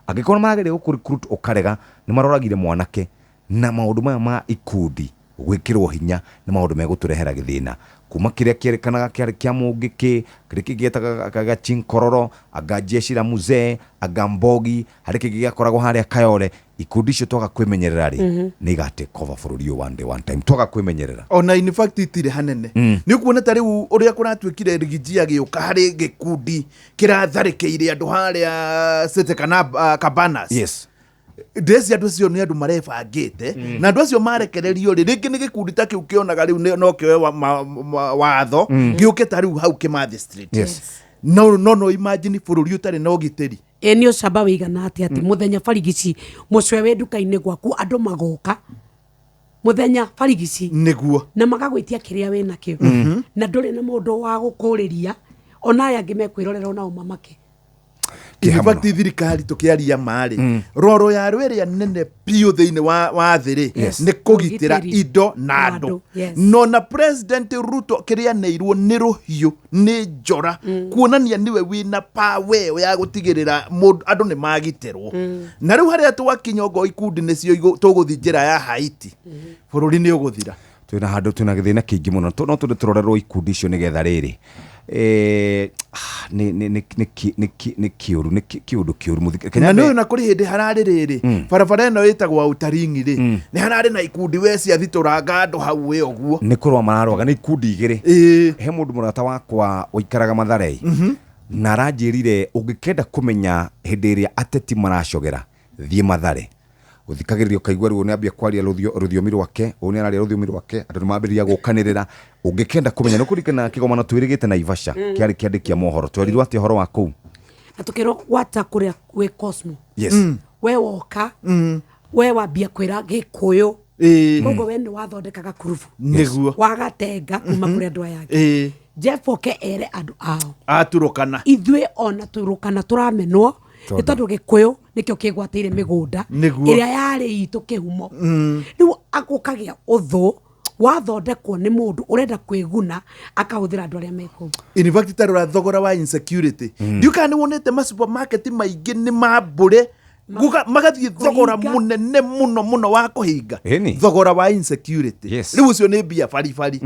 Angĩkorwo nĩ marageria gũkũ recruit ũkarega, nĩ maroragire mwanake. Na maũndũ maya ma ikundi gwĩkĩrwo hinya nĩ maũndũ megũtũrehera gĩthĩna. Kuma kĩrĩa kĩerĩkanaga kĩarĩ kĩa Mũngĩkĩ, kĩrĩa kĩngĩ gĩetaga Gachinkororo, anga Jeshi la Muzee, anga Mbogi, harĩ kĩngĩ gĩakoragwo harĩa Kayole. Ikundi icio twaga kwĩmenyerera rĩ, nĩ iga take over bũrũri ũyũ one day one time. Twaga kwĩmenyerera. Ona in fact itirĩ hanene. Nĩ ũkuona ta rĩu ũrĩa kũratuĩkire Rigiji agĩũka, harĩ gĩkundi kĩratharĩkĩire andũ harĩa City kana Cabanas. Ndĩreciria andũ acio nĩ andũ marebangĩte, na andũ acio marekererio rĩ, rĩngĩ nĩ gĩkundi ta kĩu kĩonaga rĩu no kĩoe watho gĩũke ta rĩu hau Kĩmathi Street. No no no imagine bũrũri ũtarĩ na ũgitĩri. Ĩ nĩ ũcamba wĩigana atĩa atĩ mũthenya barigici mũcwe wĩ nduka-inĩ gwaku, andũ magoka mũthenya barigici na magagwĩtia kĩrĩa wĩ nakĩo, na ndũrĩ na mũndũ wa gũkũrĩria, ona aya angĩ mekwĩrorera onao mamake. Kĩeha In fact mũno. Thirikari tũkĩaria marĩ roro yarũ ĩrĩa nene biũ thĩinĩ wa thĩ rĩ, nĩ kũgitĩra Ũgitĩri. indo na Na andũ. andũ, yes. No na President Ruto kĩrĩa aneirwo nĩ rũhiũ nĩ njora, kuonania nĩwe wĩna power ĩyo ya gũtigĩrĩra andũ nĩ magitĩrwo. Na rĩu harĩa twakinya, ongorwo ikundi nĩcio tũgũthiĩ njĩra ya Haiti, bũrũri nĩ ũgũthira. Twĩna handũ twĩna gĩthĩna kĩingĩ mũno. No tũndĩ tũrorerwo ikundi icio nĩgetha rĩrĩ nĩ kĩũru, nĩ kĩũndũ kĩũru Na nĩ ũyũ na kũrĩ hĩndĩ hararĩ rĩrĩ barabara ĩno ĩtagwo Outaringi rĩ, nĩ hararĩ na ikundi we ciathitũranga andũ hau wĩ ũguo. Nĩ kũrũa mararũaga nĩ ikundi igĩrĩ. He mũndũ mũrata wakwa ũikaraga Matharei na aranjĩrire ũngĩkenda kũmenya hĩndĩ ĩrĩa ateti maracogera, thiĩ Mathare ũthikagĩrĩria, ũkaigua rĩu nĩambia kwaria rũthiomi rwake, ũyũ nĩ araria rũthiomi rwake, andũ nĩ mambĩrĩria gũkanĩrĩra. Ũngĩkenda kũmenya nĩ kũririkana kĩgomano twĩrĩgĩte Naivasha kĩarĩ kĩandĩki a mohoro, twerirwo atĩ ũhoro wa kũu Na tũkĩrwo gwata kũrĩa gwĩ Cosmo, we woka, we wambia kwĩra Gĩkũyũ, koguo we nĩ wathondekaga kurubu wagatenga kuma kũrĩ andũ aya angĩ. Jeff oke ere andũ ao Aturũkana. Ithuĩ ona Turũkana tũramenwo nĩ tondũ Gĩkũyũ nĩkĩo kĩgwatĩire mĩgũnda ĩrĩa yarĩ itũ kĩhumo. Rĩu gũkagĩa ũthũ wathondekwo nĩ mũndũ ũrenda kwĩguna, akahũthĩra andũ arĩa me kũu. In fact, tarora thogora wa insecurity. Ndiũ kana nĩ wonete ma supermarket maingĩ nĩ mambũre magathiĩ thogora Kũhinga. mũnene mũno mũno wa kũhinga. Thogora wa insecurity. Rĩu ũcio nĩ mbia baribari.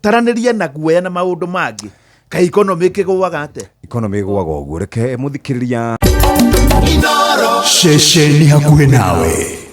Taranĩria na guoya na maũndũ mangĩ, kaĩ economy ĩkĩgũaga atĩa? Economy ĩgũaga ũguo, reke mũthikĩrĩria. Ceceni hakuhĩ nawe.